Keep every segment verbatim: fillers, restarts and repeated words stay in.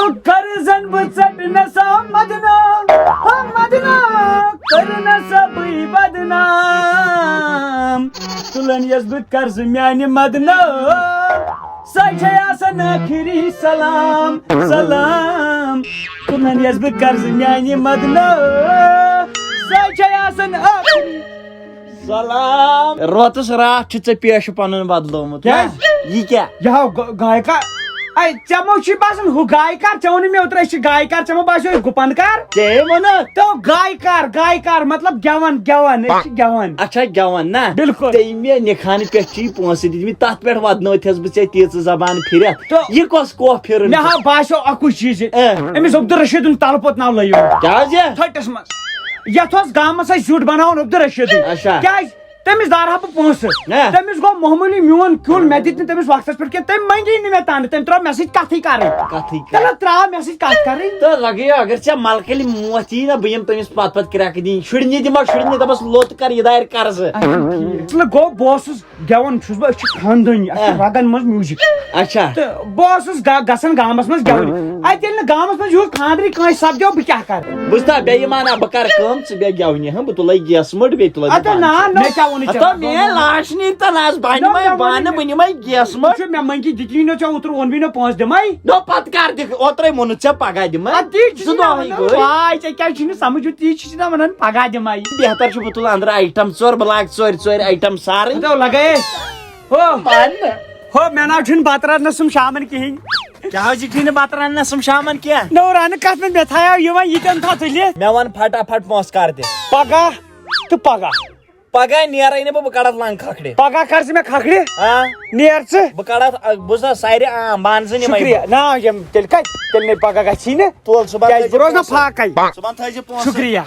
قرضن بہٕ ژٹہٕ نہ سا مدنا، ہا مدنا، کٔرٕ نہ سا بٕے بدنام۔ تُلن یس بہٕ قرضہٕ میانہِ مدنا، سۄے چھے آسان ٲخری سلام، سلام۔ تُلن یس بہٕ قرضہٕ میانہِ مدنا، سۄے چھے آسان ٲخری سلام۔ روتس راتھ چھُ ژےٚ پیشہٕ پنُن بدلومُت، کیٛازِ؟ نا؟ یہِ کیٛاہ؟ یہِ ہاو گ-، گایکار۔ اے، ژےٚ مو چھُے باسان ہُہ گایکار؟ ژےٚ ووٚنُے مےٚ اوترٕ أسۍ چھِ گایکار، ژےٚ مو باسیو یہِ گُپن کار؟ ژےٚ ووٚنُتھ؟ تو گایکار، گایکار مطلب گٮ۪وَن، گٮ۪وَن، أسۍ چھِ گٮ۪وَن۔ اچھا، گٮ۪وَن نا؟ بِلکُل۔ تٔمۍ مےٚ نِکھانہِ پٮ۪ٹھ چھِ یہِ پونٛسہٕ دِتمٕتۍ، تَتھ پٮ۪ٹھ وَدنٲوتھَس بہٕ ژےٚ تیٖژٕ زبان پھِرِتھ۔ تو یہِ کۄس کوہ پھِرُن مےٚ چھِ؟ ہا باسیو اَکُے چیٖز، اے۔ أمِس عبدالرشیٖدُن تَلہٕ پوٚت ناو لٲیِو۔ کیٛازِ؟ ژھٔٹِس منٛز۔ یتھ اوس گامس اسہِ زیُٹھ بناوُن عبدالرشیدٕے۔ اچھا۔ کیازِ؟ تٔمِس دارٕ ہا بہٕ پونٛسہٕ۔ ہہ۔ تٔمِس گوٚو معموٗلی میون کیُن، مےٚ دِتۍ نہٕ تٔمِس وقتس پٮ۪ٹھ کینٛہہ، تٔمۍ منٛگی نہٕ مےٚ تنہٕ، تٔمۍ ترٛٲو مےٚ سۭتۍ کتھٕے کرٕنۍ۔ کتھٕے کرٕنۍ۔ تیٚلہِ ترٛاو مےٚ سۭتۍ کتھ کرٕنۍ۔ تہٕ لگیو، اگر ژےٚ ملکلہِ موت یی نا، بہٕ یِمہٕ تٔمِس پتہٕ پتہٕ کرٛٮ۪کہٕ دِنۍ۔ شُرنہِ دِمو، شُرنہِ دپس، لوٚت کر یہِ دارِ قرضہٕ۔ اچھا، ٹھیٖک۔ ژٕ نہٕ گوٚو، بہٕ اوسُس گٮ۪وان چھُس بہٕ، أسۍ چھِ خاندٲنی، اَسہِ چھِ اَہ۔ رَگَن منٛز میوٗزِک۔ اچھا۔ تہٕ بہٕ اوسُس گا-، گژھان گامَس منٛز گٮ۪ونہِ۔ اَتہِ ییٚلہِ نہٕ گامَس منٛز یُہُس خانٛدرٕے کٲنٛسہِ سَپدیو، بہٕ کیٛاہ کَرٕ؟ بوٗزتھا، بیٚیہِ یہِ مانا بہٕ کَرٕ کٲم، ژٕ بیٚہہ گٮ۪ونہِ، ہاں، بہٕ تُلَے گیسہٕ مٔٹ، بیٚیہِ تُلَے بہٕ اَدٕ بانہٕ۔ نا، نہ۔ مےٚ کیٛاہ ووٚنُے ژےٚ؟ ہَتو، مےٚ لاش نی تَن آز، بہٕ نہ، اَنہٕ مَے مےٚ ووٚنُے بانہٕ، نہٕ۔ بہٕ نِمَے گیسہٕ مٔٹ۔ وٕچھ، مےٚ منٛگی دِتِی نہٕ ژےٚ اوترٕ، اوٚن مےٚ نہٕ پونٛسہٕ دِمَے۔ نو، پَتہٕ کَر دِکھ؟ اوترَے ووٚنُتھ ژےٚ پَگاہ دِمَے۔ اَدٕ تی چھُس زٕ نہ دۄہٕے وَنان، گٔے۔ واے، ژےٚ کیٛازِ چھُے نہٕ سَمٕجھ یُن؟ تی چھُس نہ وَنان، پَگاہ دِمَے۔ بہتر چھُ بہٕ تُلہٕ أنٛدرٕ آیٹم ژور، بہٕ لاگہٕ ژورِ ژورِ آیٹم سارٕنۍ۔ ہتو لگے۔ ہو۔ پن۔ ہو، مےٚ ناو چھُنہٕ بتہٕ رننس سُم شامن کِہیٖنۍ۔ کیٛاہ حظ، یہِ چھُے نہٕ بتہٕ رننس سُم شامن کینٛہہ؟ نو رنہٕ کتھ منٛز، مےٚ تھایو یِمن یہِ تہِ تھاو تُلِتھ۔ مےٚ وَن فٹافٹ پونٛسہٕ کر دِ۔ پگاہ تہٕ پگاہ۔ پگاہ نیرے نہٕ بہٕ، بہٕ کڑتھ لنٛگ کھکھرِ۔ پگاہ کر ژٕ مےٚ کھکھرِ؟ آ۔ نیر ژٕ۔ بہٕ کڑتھ، بہٕ چھُس سارِ عام، بہٕ اَنہٕ زٕ نِمے۔ شُکریہ۔ نا، یِم تیٚلہِ کتہِ؟ تیٚلہِ نے پگاہ گژھی نہٕ۔ تُل، صُبحن کیٛازِ تھٲیزِ بہٕ روزٕ نا پونٛسہٕ۔ فاقے۔ صُبحن تھٲیزِ پونٛسہٕ۔ شُکریہ۔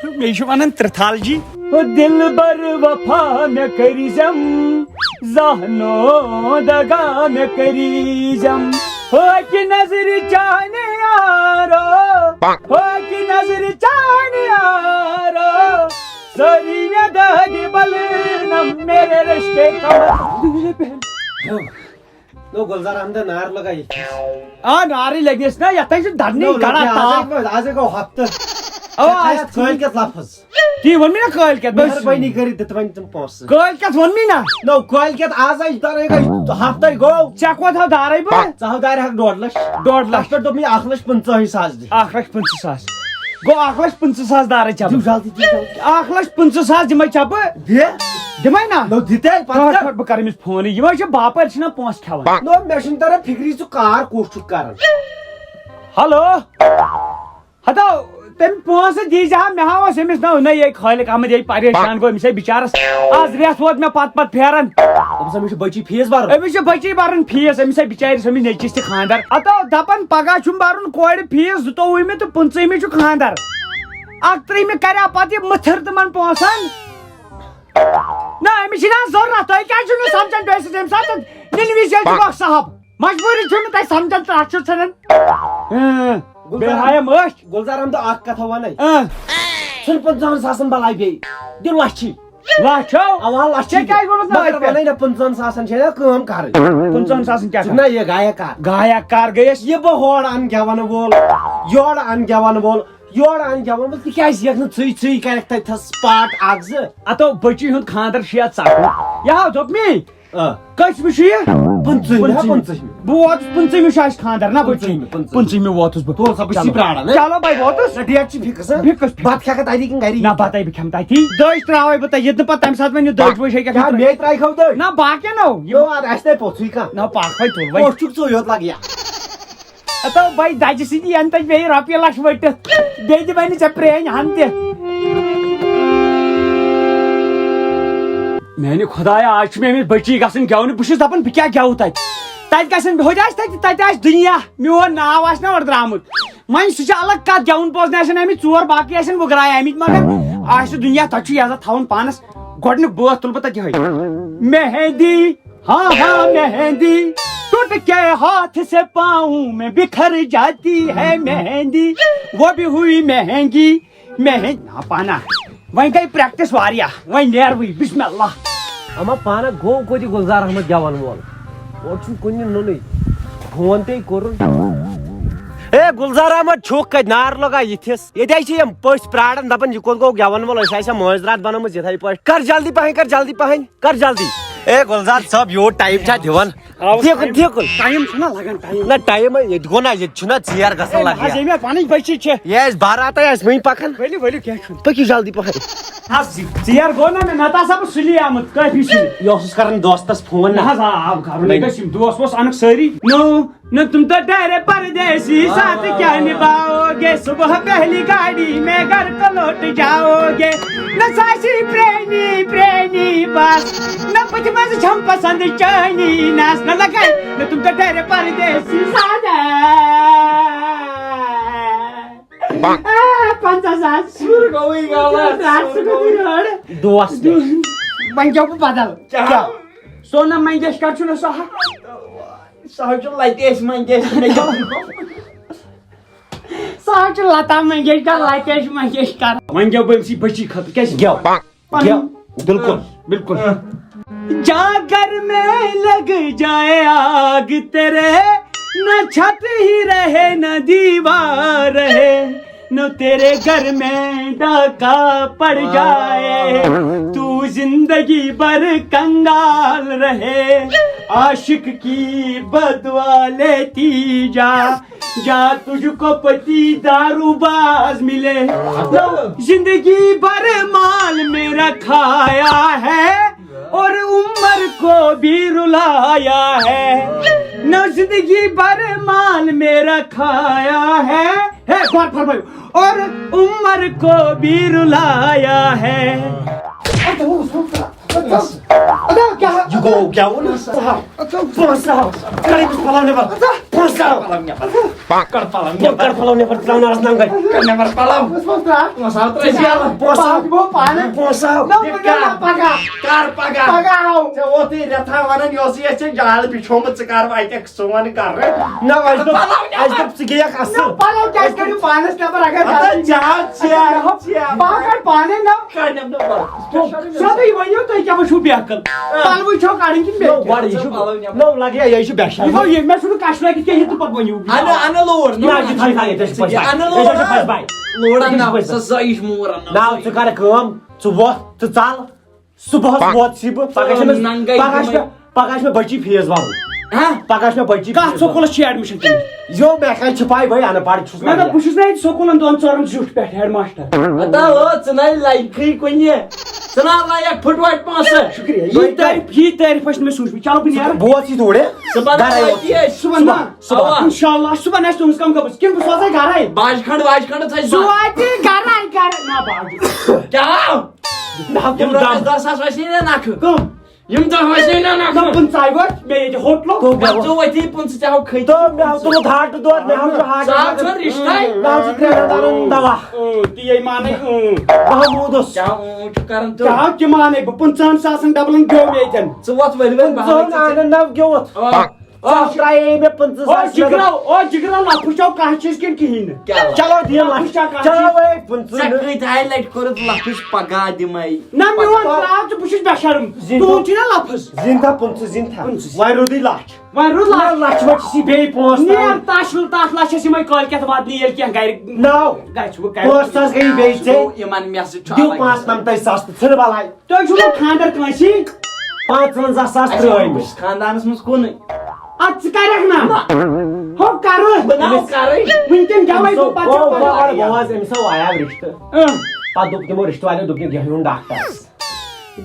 مےٚ چھُ وَنان ترٛےٚ تھال جی۔ ہو دِلبر وفا مےٚ کٔرۍزٮ۪م، زانٛہہ نہٕ دغا مےٚ کٔرۍزٮ۪م۔ ہو اَکہِ نظرِ چانہِ یارو، ہو اَکہِ نظرِ چانہِ یارو، سٲری مےٚ دادِ بلہٕ نم میرے رشتے کا۔ نو گلزار احمد نار لگا یہ۔ آ، نارٕے لگنس نا، یتھ چھُ دَرنٕے نو، کڑان لگیا، تاپھ۔ آز ہے گوٚو، آز ہے گوٚو ہفتہٕ۔ اَوا، ژےٚ آز تھایاتھ کٲلۍ کٮ۪تھ لفظ۔ تی ووٚن مےٚ نا کٲلۍ کٮ۪تھ، بس۔ مہربٲنی کٔرِتھ دِتھ وۄنۍ تِم پونٛسہٕ۔ کٲلۍ کٮ۪تھ ووٚن مےٚ نا۔ نو، کٲلۍ کٮ۪تھ آز ہے دَرٕے گٔے، ہفتَے گوٚو۔ ژےٚ کوتاہ دارَے بہٕ؟ ژٕ ہاو دارِ ہَکھ ڈۄڈ لَچھ۔ ڈۄڈ لَچھ۔ تَتھ پٮ۪ٹھ دوٚپ مےٚ اَکھ لَچھ پٕنٛژٕہَے ساس دِ۔ اَکھ لَچھ پٕنٛژٕہ ساس۔ گوٚو اَکھ لَچھ پٕنٛژٕہ ساس دارَے ژےٚ دِو بہٕ۔ جلدی، دِو جلدی۔ اَکھ لَچھ پٕنٛژٕہ ساس دِمَے ژےٚ بہٕ۔ دِ۔ دِمَے نا؟ نو، دِ تیٚلہِ، پَتہٕ ٹھٔہر، کیٛاہ؟ ٹھٔہر، بہٕ کَرٕ أمِس فونٕے۔ یِم حظ چھِ باپٲرۍ چھِنہ پونٛسہٕ کھٮ۪وان۔ نو، مےٚ چھُنہٕ تَران فِکرِ ژٕ کار کُس چھُکھ کَران۔ ہیلو۔ ہتو، تٔمۍ پونٛسہٕ دیٖزِ ہا، مےٚ ہا اوس أمِس ناو، نہ، یہِ خالق احمد، یہِ پریشان گوٚو أمِس ہے بِچارس۔ آز رٮ۪تھ ووت مےٚ پتہٕ پتہٕ پھیران۔ دوٚپُن سا، مےٚ چھُ بچی فیٖس برُن۔ أمِس چھُ بچی برُن فیٖس، أمِس ہے بِچارِس، أمِس نیٚچوِس تہِ خانٛدر۔ ہتو، دپان پگاہ چھُم برُن کورِ فیٖس، زٕتووُہمہِ تہٕ پٕنٛژٕہمہِ چھُ خانٛدر۔ اکترٛہمہِ کرِ ہا پتہٕ یہِ مٕتھٕر تِمن پونٛسن۔ نہ، أمِس چھِ نہ ضروٗرت، تُہۍ کیٛازِ چھِو نہٕ سمجھان بیٚیہِ سٕنٛز ییٚمہِ ساتہٕ نِنہٕ وِزِ ییٚلہِ چھُکھ صاحب؟ مجبوٗری چھُنہٕ تۄہہِ سمجھان، ترٛٹھ چھُ ژھٕنان۔ اۭں، بیٚیہِ گُلزار، ہایم أچھ۔ گُلزار احمد، اکھ کتھا ونے۔ اۭں۔ ژھٕن پٕنٛژٕہن ساسن بلاے بیٚیہِ۔ دِ لچھی۔ لچھ ہو؟ اوا، لچھی۔ ژےٚ کیٛازِ ووٚنُتھ نہٕ مگر اَتہِ پٮ۪ٹھ؟ ونے نہ، پٕنٛژٕہن ساسن چھے نہ کٲم کرٕنۍ۔ پٕنٛژٕہن ساسن کیٛاہ ژٕ کر؟ نہ، یہِ گایکار۔ گایکار گٔیس۔ یہِ بہٕ ہورٕ انہٕ گٮ۪ون وول، یورٕ انہٕ گٮ۪ون وول، یورٕ انہٕ گٮ۪ون وول، تِکیٛازِ یِکھ نہٕ ژٕے، ژٕے کرکھ تتہِ تھس پاٹ اکھ زٕ۔ اتو بچی ہُنٛد خانٛدر چھُ یا ژکُن۔ یہِ ہا دوٚپ مے، آ۔ کٔژمہِ چھُ یہِ؟ پٕنٛژٕہمہِ، ہا، پٕنٛژٕہمہِ۔ پٕنٛژٕہمہِ۔ بہٕ ووتُس پٕنٛژٕہمہِ چھُ اَسہِ خانٛدر، نہ بچی؟ پٕنٛژٕہمہِ، پٕنٛژٕہمہِ۔ پٕنٛژٕہمہِ ووتُس بہٕ۔ تُل سا، بہٕ چھُس چلو۔ پرٛاران، ہا؟ چلو بھاے، ووتُس۔ نہ، ڈیٹ چھِ فِکٕس، ہا؟ Fix, fix. بتہٕ کھٮ۪کھا تَتی کِنہٕ گری؟ نہ، بتَے بہٕ کھٮ۪مہٕ تَتی۔ دٔج ترٛاوَے بہٕ تۄہہِ ییٚتہِ نہٕ پتہٕ تَمہِ ساتہٕ ؤنِو دٔج وٲج ہے کیٛاہ کیٛاہ چھِ مےٚ ترٛاوٕنۍ؟ ترٛایہِ کھو دٔج؟ نہ، باقین نو۔ یِم یو، اَدٕ اَسہِ تہِ پوٚژھُے کانٛہہ۔ نہ، پکھ وۄنۍ تُل وۄنۍ۔ پوٚژھ چھُکھ ژٕ یوت لگہِ یا؟ ہتو بھاے، دجہِ سۭتی یَنہٕ تَتہِ بیٚیہِ رۄپیہِ لچھ ؤٹِتھ، بیٚیہِ دِ وۄنۍ ژےٚ پرٛٲنۍ ہن تہِ۔ میانہِ خۄدایا، آز چھُ مےٚ أمِس بٔچی گژھُن گٮ۪ونہِ۔ بہٕ چھُس دَپان، بہٕ کیٛاہ گٮ۪وٕ تَتہِ؟ تَتہِ گژھن، ہُتہِ آسہِ تَتہِ، تَتہِ آسہِ دُنیا، میون ناو آسہِ نہ اورٕ درٛامُت۔ وۄنۍ سُہ چھُ الگ کَتھ، گٮ۪وُن بوزنہِ آسن آمٕتۍ ژور، باقٕے آسن وُگراے آمٕتۍ، مگر آسہِ دُنیا، تَتہِ چھُ یہِ عزت تھاوُن پانَس۔ گۄڈٕنیُک بٲتھ تُلہٕ بہٕ تَتہِ یِہوٚے۔ مہندی، ہاں ہاں مہندی، ٹوٹ کے ہاتھ سے پاؤں میں بکھر جاتی ہے مہندی، وہ بھی ہوئی مہنگی، مہنگی۔ نا پانا، وۄنۍ گٔے پریکٹس واریاہ، وۄنۍ نیروٕے، بسم اللہ۔ اما پانہ گوٚو کوٚت یہِ گُلزار احمد گٮ۪ون وول؟ اورٕ چھُنہٕ کُنہِ نوٚنُے۔ فون تہِ کوٚرُن۔ ہے گُلزار احمد، چھُکھ کتہِ نار لگا یِتھِس؟ ییٚتہِ حظ چھِ یِم پٔژھۍ پراران، دپان، یہِ کوٚت گوٚو گٮ۪ون وول؟ أسۍ آسہِ ہا مٲنٛزِ راتھ بنٲومٕژ یِتھے پٲٹھۍ۔ کر جلدی پہن، کر جلدی پہن، کر جلدی۔ ہے گُلزار صٲب، یوٗت ٹایم چھا دِوان؟ آو۔ دیکھُن، دیکھُن۔ ٹایم چھُنہ لگان، ٹایم۔ نہ، ٹایم، ییٚتہِ گوٚو نہ، ییٚتہِ چھُنہ ژیر گژھان ہے، نہ حظ، لگہِ۔ ییٚمہِ پنٕنۍ بٔچی چھِ۔ یہِ آسہِ بارہ تہٕ آسہِ وٕنہِ پکان۔ ؤلِو، ؤلِو، کینٛہہ چھُنہٕ۔ پٔکِو جلدی پہن۔ حظ، ژیر گوٚو نہ مےٚ، نتہٕ آسہٕ ہا بہٕ سُلی آمُت، کٲفی سُلی۔ یہِ اوسُس کران دوستس فون نہ۔ نہ حظ، آ، آو کرُن، ہے۔ گژھِ یِم دوس ووس انکھ سٲری۔ نو، نہ تم تو ٹھہرے پردیسی، ساتھ کیا نبھاؤ گے؟ صبح پہلی گاڑی میں گھر کو لوٹ جاؤ گے۔ نہ ساسی پرینی، پرینی بس، نہ بچ مز چھم پسند چانی نس، نہ لگے، نہ تم تو ٹھہرے پردیسی، ساتھ۔ آ، پنژاہ ساس۔ سُر گوٚوٕے غلط، پنژاہ ساس سُر گوٚوٕے۔ گوٚوٕے۔ دوس۔ وۄنۍ گیوٚو بہٕ بدل۔ کیٛاہ؟ کیٛاہ؟ سونا منگیشکر چھُنہ سُہ ہا؟ سُہ حظ چھُ لتیش منگیشکر۔ سُہ حظ چھُ لتا منگیشکر، لتیش منگیشکر۔ وۄنۍ گیوٚو بہٕ أمۍ سٕے بٔچی خٲطرٕ۔ کیٛازِ؟ گیوٚو۔ پنُن۔ گیوٚو۔ بِلکُل۔ بِلکُل۔ جا گھر میں لگ جائے آگ تیرے، نہ چھت ہی رہے نہ دیوار رہے، نہ تیرے گھر میں ڈاکہ پڑ جائے، تو زندگی بھر کنگال رہے، عاشق کی بددعا لیتی جا، جا تجھ کو پتی دارو باز ملے۔ زندگی بھر مال میرا کھایا ہے اور عمر کو بھی رلایا ہے۔ نہ زندگی بھر مال میرا کھایا ہے، ہے، غور فرمٲیِو۔ اور عمر کو بھی رلایا ہے۔ ادا، کیٛاہ؟ یہِ گوٚو کیٛاہ ووٚن؟ پونٛسہٕ ہاو۔ کَڑ أمِس پَلو نٮ۪بر۔ پونٛسہٕ ہاو۔ کَڑ پَلو نٮ۪بر۔ کَڑ پَلو نٮ۪بر، ترٛاو نہٕ آز ننٛگَے۔ کَڑ نٮ۪بر پَلو۔ پونٛسہٕ ہاو ترٛٲے زیادٕ۔ پونٛسہٕ ہاو۔ پَلو پَگاہ۔ پونٛسہٕ ہاو۔ نہ، یہِ پَگاہ کَر؟ نہ، پَگاہ۔ کَر پَگاہ؟ پَگاہ ہاو۔ ژےٚ ووتُے رٮ۪تھا وَنان، یہِ اوسُے اَسہِ ژےٚ جال بِچھومُت، ژٕ کَر وَتہِ سون کَرٕ۔ نہ، اَسہِ دوٚپ، پَلو نٮ۪بر۔ اَسہِ دوٚپ، ژٕ گٔیَکھ اَصٕل۔ نہ، پَلو کیٛازِ کٔڑِو پانَس نٮ۪بر اگر ہَتہٕ غلطی؟ جان ژےٚ، ژےٚ۔ بہٕ ہا کَڑٕ پانَے نہ۔ کَڑ نٮ۪بر۔ سیوٚدُے ؤنِو، تُہۍ کیٛاہ وٕچھِو بے عقل؟ پَلوٕے چھو کَڑٕنۍ کِنہٕ بیٚیہِ نو کینٛہہ؟ گۄڈٕ یہِ چھُ، نو لگہِ یا یہِ چھُ بے شرم۔ یہِ گوٚو یہِ، مےٚ چھُنہٕ کَشمیٖر کِتھ کٔنۍ یہِ تہٕ پَتہٕ ؤنِو۔ اَنہٕ، اَنہٕ لوٗر، نہ، یہِ چھُ تھاے، تھاے، ییٚتہِ چھِ پَتہٕ یہِ اَنہٕ ییٚتہِ چھِ لوٗر، پَتہٕ بَے۔ لوٗر اَنہٕ ییٚتہِ چھِ نہ، پَتہٕ سۄ زٲیِج موٗر اَنہٕ۔ نہ، ژٕ کَر کٲم، ژٕ وۄتھ، ژٕ ژَل، صُبحَس ووت ژٕ بہٕ، پَگاہ چھِ مےٚ، ننٛگَے پَگاہ چھِ گٔمٕتۍ۔ مےٚ، پَگاہ چھِ مےٚ بَچی فیٖس بَرُن۔ ہہ؟ پَگاہ چھِ مےٚ بَچی کَتھ فیٖس بَرُن۔ سکوٗلَس چھِ ایڈمِشن کٔرِتھ؟ یو مےٚ کَتہِ چھِ پَے، بہٕ اَنہٕ پَڑھ چھُس مگر واریاہ۔ بہٕ چھُس نہ ییٚتہِ سکوٗلَن دۄن ژورَن زیُٹھ پٮ۪ٹھ ہیڈ ماسٹر۔ ہتا ہو، ژٕ نَے لایقٕے کُنہِ۔ ژٕ نہ لایق پھٕٹوَے پونٛسہٕ۔ شُکریہ۔ یہِ تعریٖف، یہِ تعریٖف ٲسۍ نہٕ مےٚ سوٗنٛچمٕتٕے۔ چلو بہٕ نیرٕ۔ بہٕ ووت یہِ تورٕ۔ صُبحن گَرَے ووت۔ وٲتی أسۍ۔ صُبحن۔ صُبحن۔ اَوا۔ اِنشاءاللہ، صُبحن آسہِ تُہٕنٛز کٲم گٔمٕژ۔ کِنہٕ بہٕ سوزَے گَرَے؟ باجہِ کھنٛڈ واجہِ کھنٛڈ تھٲے سُہ سُہ۔ واتہِ گَرَے، گَرَے۔ نہ باجہِ۔ کیٛاہ؟ نہ، تِم تِم رۄپیَس دَہ ساس وَسہِ نہ نَکھٕ۔ کٕم؟ یِم دَہ وَسہِ نہ نَکھٕ۔ نہ، پٕنٛژٕہَے وٲتۍ مےٚ ییٚتہِ ہوٹلُک۔ تو مےٚ پَنٛژاہ وٲتی پٕنٛژٕہ ژےٚ ہاو کھٔتۍ۔ تو مےٚ ہاو تُلُتھ ہارٹ دود، مےٚ ہاو چھُ ہارٹ ژٕ ہاو دود۔ ژھٕن رِشتَے۔ مےٚ ہاو چھُ ترٛےٚ ہَتھ اَنُن دَوا۔ اۭں، تی ہے مانے، اۭں۔ بہٕ ہا موٗدُس۔ کیٛاہ اۭں چھُ کَران ژٕ؟ کیٛاہ تہِ مانے بہٕ؟ پٕنٛژٕہَن ساسَن ڈبلَن گیوٚو مےٚ ییٚتٮ۪ن۔ ژٕ وَتھ ؤلۍ ؤلۍ، بہٕ ہاوَے ژٕہَن ژےٚ۔ آنَن نَو گیوٚوُتھ۔ آ۔ ژٕ ترٛایے مےٚ پٕنٛژٕہ او ساس جِگرو، او جِگرو، لَفٕظ چھو کانٛہہ چیٖز کِنہٕ کِہیٖنۍ نہٕ؟ کیٛاہ؟ چلو دِیِن لَفٕظ لَفٕظ۔ چھا کانٛہہ چلو چیٖز؟ وَے پٕنٛژٕہ۔ ژےٚ کۭتۍ ہاے لَٹہِ کوٚرُتھ لَفٕظ پَگاہ دِمَے؟ نہ، میون ترٛاو ژٕ، بہٕ چھُس بے شرم۔ زِنۍ تُہُنٛد چھُنہ لفظ؟ زِنۍ تھا پٕنٛژٕہ، زِنۍ تھا۔ پٕنٛژٕہ۔ وۄنۍ روٗدٕے لَچھ۔ وۄنۍ روٗد لَچھ۔ نہ، لَچھ ما چھِ سی بیٚیہِ پانٛژھ نیر تام؟ تَش، تَش لَچھَس یِمَے کٲلۍ کٮ۪تھ واتنہِ ییٚلہِ کینٛہہ گَرِ۔ نَو۔ گَرِ چھُ وۄنۍ کَرِ۔ پانٛژھ ساس گٔیہِ بیٚیہِ ژےٚ۔ یِمَن مےٚ سۭتۍ چھُ دِیِو الگ۔ پانٛژھ نَمتَے ساس تہٕ ژھٕنہٕ بَلاے۔ تُہۍ چھُو نہٕ خانٛدر کٲنٛسی؟ پانٛژوَنزاہ ساس اَسہِ ترٛٲوۍ چھُ مےٚ۔ خانٛدانَس منٛز کُنُے۔ اَدٕ ژٕ کَرَکھ نہ؟ نہ۔ ہو کَرُن۔ بہٕ نہ کَرٕے۔ وٕنکٮ۪ن گٮ۪وَے بہٕ، پَتہٕ چھُ بہٕ پَتہٕ بہٕ واریاہ۔ بہٕ حظ أمِس آو آیاو رِشتہٕ۔ اۭں۔ پَتہٕ دوٚپ تِمو رِشتہٕ والٮ۪و، دوٚپُکھ، "یہِ گٔیوُن ڈاکٹرَس۔"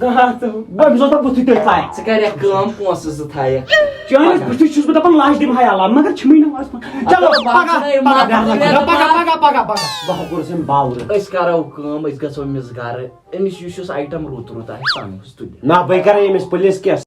گاہ تہٕ۔ بہٕ أمِس اوس پَتہٕ بُتھٕے تٔتھۍ لایق۔ ژٕ کَرٮ۪کھ کٲم، پونٛسہٕ زٕ تھایَکھ۔ چٲنِس پَگاہ۔ بٕتھِس چھُس بہٕ دَپان، لَچھ دِمہٕ ہا علاوٕ، مگر چھُنٕے نہٕ آز۔ چلو، اَدٕ پَگاہ، بہٕ پَگاہ، چھُسَے پَگاہ، مَکلٕے پَگاہ، رٮ۪تھ پَگاہ، پَگاہ، پَگاہ، پَگاہ، پَگاہ۔ بہٕ ہا کوٚرُس أمۍ باورٕ۔ أسۍ کَرو کٲم، أسۍ گژھو أمِس گَرٕ، أمِس یُس یُس آیٹَم رُت رُت آسہِ، سُہ اَنہوس تُلِتھ۔ نہ، بہٕ کَرٕ أمِس پُلیٖس کیس۔